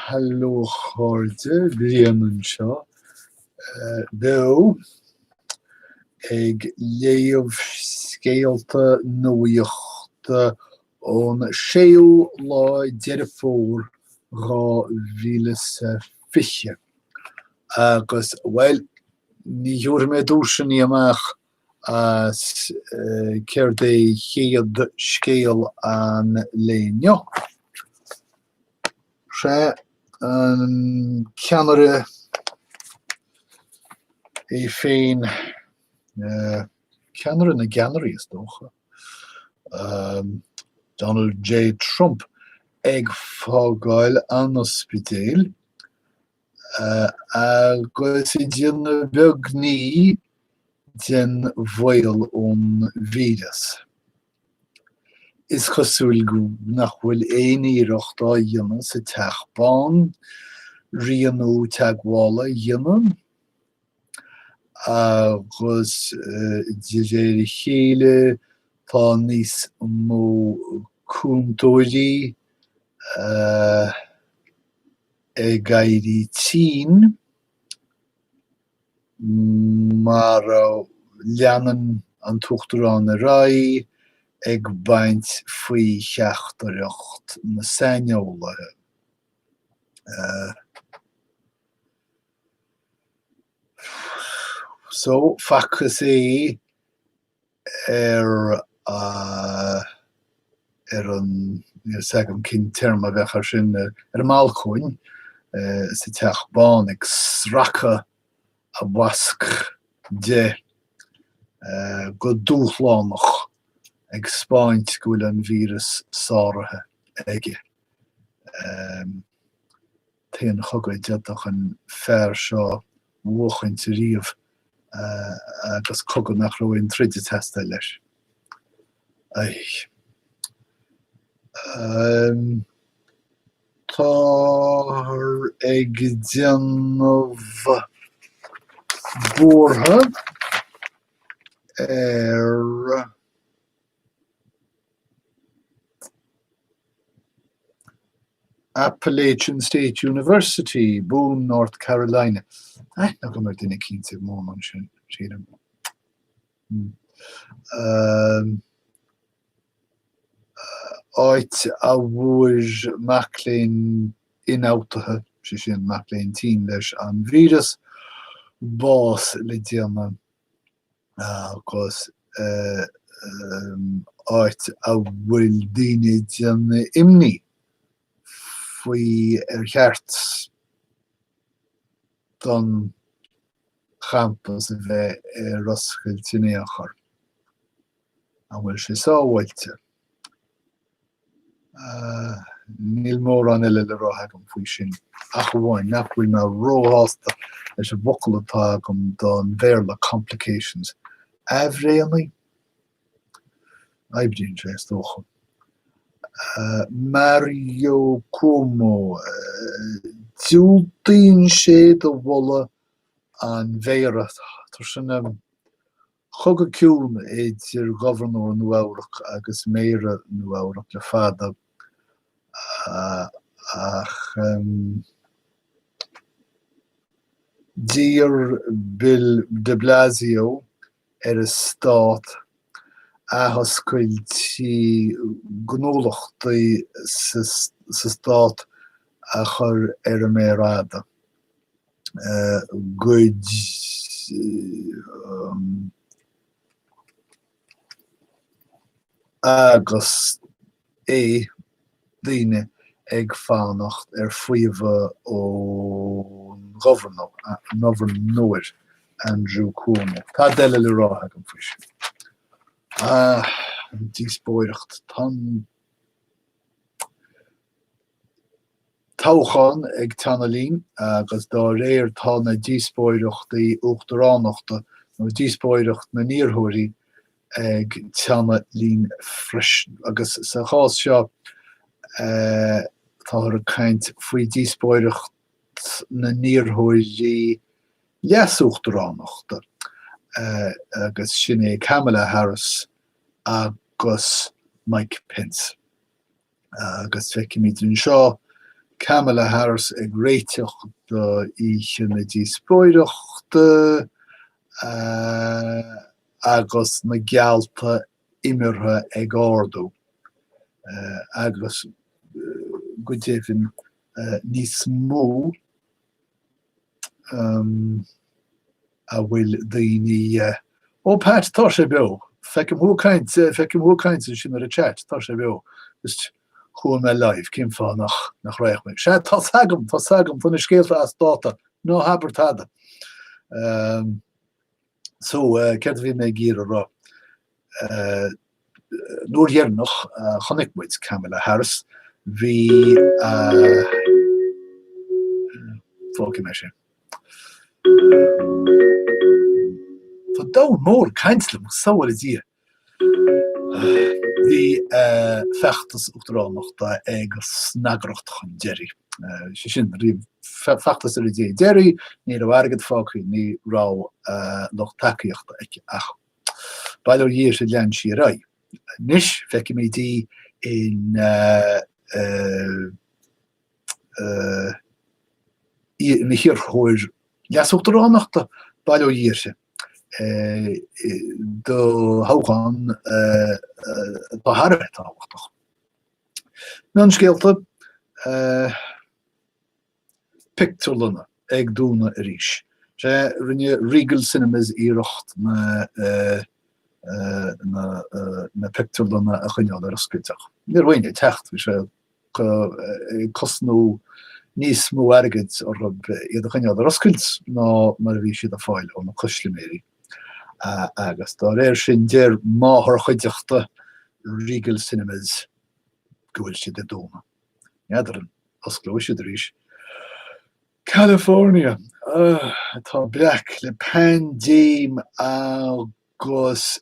Hello a chairde, Brian anseo, beo ag léamh scéalta nuachta ón 6ú lá Deireadh Fómhair 2020. Agus, bhuel, ní thiúrfaidh mé duaiseanna amach as céard é chéad scéal an lae inniu. Sea, an ceannaire é féin, ceannaire na gceannairí is dócha, Donald J Trump ag fágáil an ospidéil agus ag déanamh beag ní den bhaol ón víreas. Is cosúil nach bhfuil aon iarracht á dhéanamh sa Teach Bán rianú teagmhála a dhéanamh agus de réir a chéile tá níos mó cúntóirí ag éirí tinn. mar a leanann an tUachtarán ar aghaidh ag baint faoi theachtaireacht na saineolaithe. So, facthas é ar ar an, níl 's agam cén téarma a bheadh air sin, ar an mbalcóin sa Teach Bán ag sracadh a mhasc de go dúshlánach, ag 'speáint go bhfuil an víreas sáraithe aige. T-aon chogadh a d'fhéadfadh an fear seo a bhuachaint ariamh agus cogadh nach raibh aon troid ag teastáil leis. Táthar ag déanamh buartha ar. Appalachian State University, Boone, North Carolina. Tá aithne agam ar duine eicínt ag múineadh ansin, sílim. Áit a bhfuair mac léinn ionfhabhtaithe, sé sin, mac léinn tinn leis an víreas, bás le déanaí. agus áit a bhfuil daoine ag déanamh imní faoi ar cheart don champas a bheith ar oscailt in aon chor. An bhfuil sé sábháilte? Níl mórán eile le rá agam faoi sin, ach amháin nach bhfuil mé róshásta leis an bhfocal atá agam don Bhéarla complications. Aimhréidheanna? Oibríonn sé, is dócha. Mario Cuomo, diúltaíonn sé do mholadh an mhéara. Tá sin Cogadh ciúin idir Gobharnóir Nua-Eabhrac agus Méara Nua-Eabhrac le fada ach d'iarr Bill de Blasio ar an stát athoscailtí gnólachtaí sa stát a chur ar an méar fhada. go agus é, daoine ag fanacht ar faomhadh ón ngobharnóir Andrew Cuomo. Tada eile le rá agam faoi sin. Ah, an díospóireacht. Tá an Toghchán ag teannadh linn agus dá réir tá na díospóireachtaí uachtaránachta nó díospóireacht na n-iarrthóirí ag teannadh linn freisin. Agus sa chás seo táthar ag caint faoi dhíospóireacht na n-iarrthóirí leasuachtaránachta agus sin é Kamala Harris agus Mike Pence. Agus feicimid anseo. Kamala Harris ag réiteach do oíche na díospóireachta agus na geallta imeartha ag ardú agus go deimhin níos mó a bhfuil daoine, Ó Pat, tá sé beo! Feicim thú ag caint, feicim thú ag caint ansin ar an chat, tá sé beo. Just chuaigh mé live, cén fáth nach, nach raghadh mé? Sea, tá's agam, tá's agam, tá na scéalta as dáta, ná habair tada. So, céard a bhí mé ag iarraidh a rá? An uair dheireanach a chonaic muid Kamala Harris, bhí a. Fágfaidh mé sin. Tá domhan mór ag caint liom, sábhála Dia. Bhí a feachtas uachtaránachta ag snagaireacht chun deiridh. Sé sin, bhí feachtas ar an dé deiridh, ní raibh airgead fágtha, ní raibh lucht tacaíochta aici ach Bail ó Dhia uirthi lean sí ar aghaidh. Anois feicimid í ina ina hiarrthóir leasuachtaránachta, bail ó Dhia uirthi, do thoghchán atá thar a bheith tábhachtach. Mionscéalta. Pictiúrlanna ag dúnadh arís. Sea, rinne Regal Cinemas iarracht na na pictiúrlanna a choinneáil ar oscailt ach ní raibh éinne ag teacht, bhí sé ag cosnú níos mó airgid orthu iad a choinneáil ar oscailt ná mar a bhí siad ag fáil ó na custaiméirí. Agus dá réir sin deir máthairchuideachta Regal Cinemas go bhfuil siad ag dúnadh. N'fheadar an osclóidh siad arís. California, atá breac le paindéim agus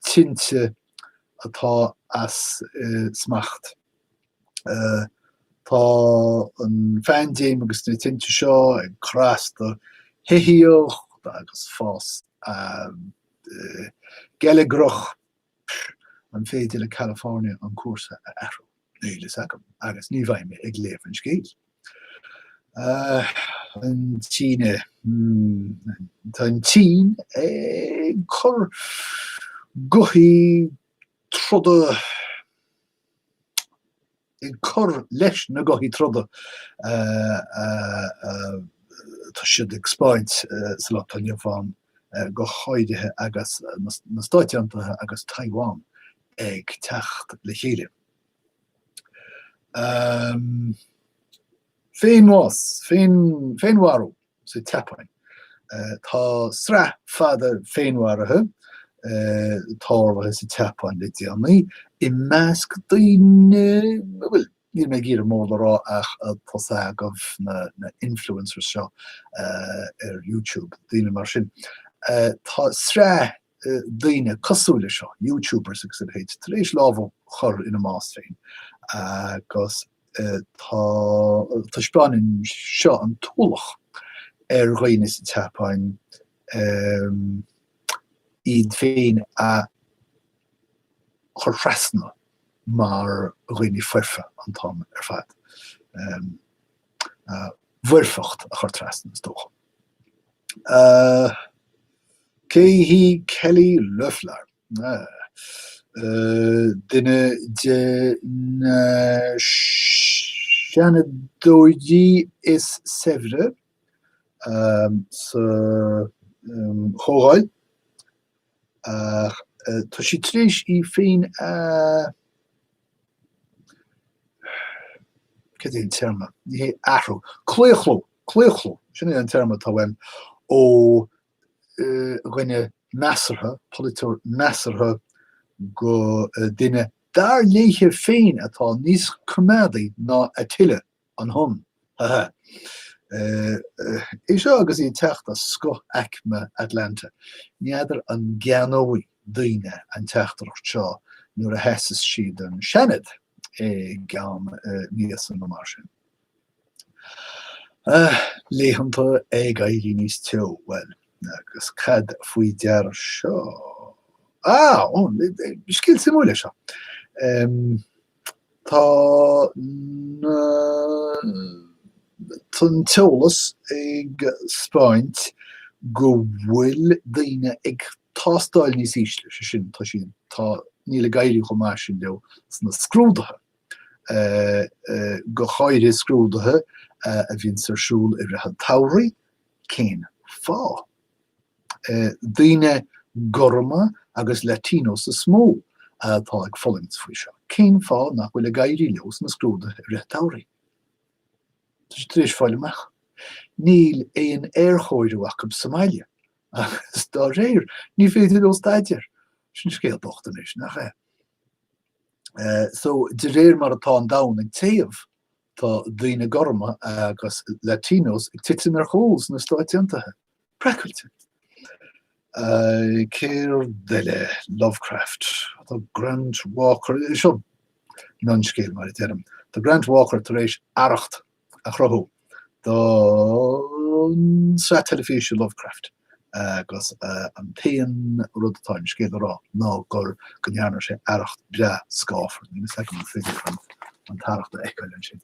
tinte atá as smacht. Tá an phaindéim agus na tinte seo ag cur as do thithíocht agus fás geilleagrach. An féidir le California an cúrsa a athrú? Níl fhios agam, agus ní bheidh mé ag léamh an scéil. An tSín. Tá an tSín ag cur gothaí troda. ag cur leis na gothaí troda atá siad ag 'spáint sa lá atá inniu ann, go háirithe agus na Stáit Aontaithe agus Taiwan ag teacht le chéile. Féinbhás, féinmharú. sa tSeapáin. Tá sraith fada féinmharuithe tarlaithe sa tSeapáin le déanaí i measc daoine, bhuel, níl mé ag iarraidh mór le rá ach tá's agaibh na influencers seo ar YouTube, daoine mar sin. Tá sraith daoine cosúil le seo, YouTubers agus a leithéid, tar éis lámh a chur ina mbás féin agus tá, taispeánann seo an t-ualach ar dhaoine sa tSeapáin iad féin a chur trasna mar dhaoine foirfe an t-am ar fad. A bhfoirfeacht a chur trasna, is dócha. Cé hí Kelly Loeffler? Duine de na seanadóirí is saibhre sa Chomhdháil, ach tá sí tar éis í féin a, cad é an téarma? Ní hé athrú, claochlú, claochlú, sin é an téarma atá uaim, ó dhuine measartha, polaiteoir measartha go duine dar léithe féin atá níos coimeádaí ná Attila an Hun. Ha ha. É seo agus í ag teacht as scoth-aicme Atlanta. N'fheadar an gceannóidh daoine an teachtaireacht seo nuair a sheasas sí don Seanad i gceann míosa nó mar sin. Laethanta ag éirí níos teo, bhuel, agus cad faoi deara seo? Ah, ó, scéal suimiúil é seo. Tá na. Tá an t-eolas ag 'speáint go bhfuil daoine ag tástáil níos ísle, sé sin, tá siad, tá, níl ag éirí chomh maith sin leo sna scrúduithe, go háirithe scrúduithe a bhíonns ar siúl i rith an tsamhraidh. Cén fáth? Daoine gorma agus Latinos is mó atá ag fulaingt faoi seo. Cén fáth nach bhfuil ag éirí leo sna scrúduithe i rith an tsamhraidh? Tá siad tar éis fáil amach. Níl aon aerchóiriú acu sa mbaile agus dá réir ní féidir leo staidéar. Sin scéal bocht anois, nach ea? So, de réir mar atá an domhan ag téamh, tá daoine gorma agus Latinos ag titim ar chúl sna Stáit Aontaithe. Craiceáilte. Céard eile? Lovecraft. Tá Grant Walker, seo mionscéal mar a deirim. Tá Grant Walker tar éis arracht a chruthú don tsraith teilifíse Lovecraft agus an t-aon rud atá ar an scéal a rá ná gur go ndearna sé arracht breá scáfar. Níl a fhios agam an féidir an t-arracht a fheiceáil ansin.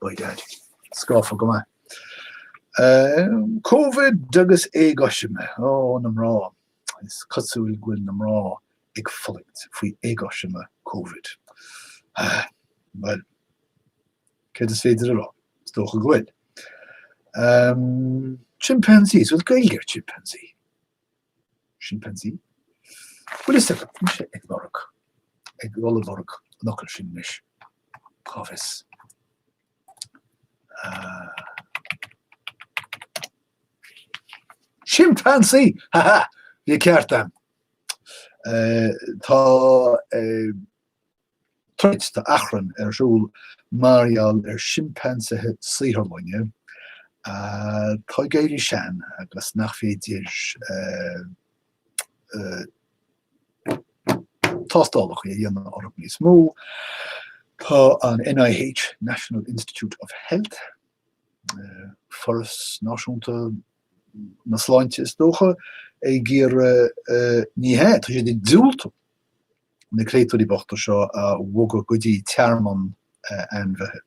By dad. Scáfar go maith. Covid agus éagothroime. Ó, na mná. Is cosúil go bhfuil na mná ag fulaingt faoi éagothroime Covid. Bhuel, céard is féidir a rá? Is dócha go bhfuil. Chimpanzees, bhfuil Gaeilge ar chimpanzee? Chimpanzee? Bhfuil fhios agat, tá mise ag lorg, ag dul ag lorg an fhocail sin anois. Cá bhfios? Chimpanzee! Ha ha! Bhí an ceart a'm. Tá troid, tá achrann ar siúl mar gheall ar simpeansaithe saotharlainne atá ag éirí sean agus nach féidir tástálacha a dhéanamh orthu níos mó. Tá an NIH, National Institute of Health, Foras Náisiúnta na Sláinte is dócha, ag iarraidh, ní hea, tá siad ag diúltú na créatúirí bochta seo a bhogadh go dtí tearmann ainmhithe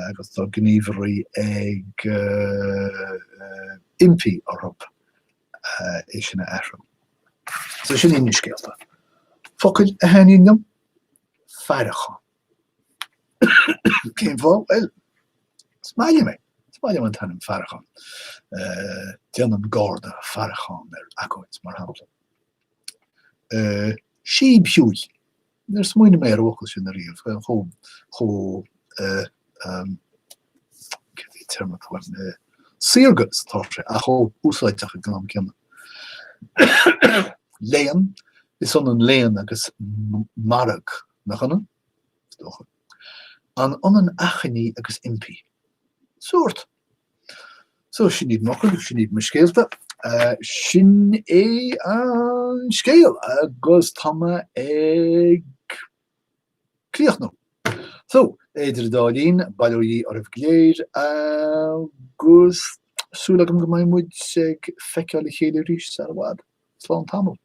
agus tá gníomhairí ag impí orthu é sin a athrú. So sin iad na scéalta. Focail a thaitníonn liom? Faireachán. Cén fáth? Bhuel, is maith liom é. Is maith liom an t-ainm faireachán. Déanann Garda faireachán ar agóid, mar shampla. Síob shiúil. Níor smaoinigh mé ar an bhfocal sin ariamh, chomh, chomh, céard é an téarma atá uaim, saorga is atá sé, ach chomh úsáideach ag an am céanna. Léann, is ionann léann agus mairg, nach ionann? Is dócha. An ionann achainí agus impí? Sórt. So, sin iad m'fhocail, sin iad mo scéalta. Sin é an scéal agus tá mé ag críochnú. So, idir an dá linn, bail ó Dhia oraibh go léir agus súil agam go mbeidh muid ag feiceáil a chéile arís sar i bhfad. Slán tamall.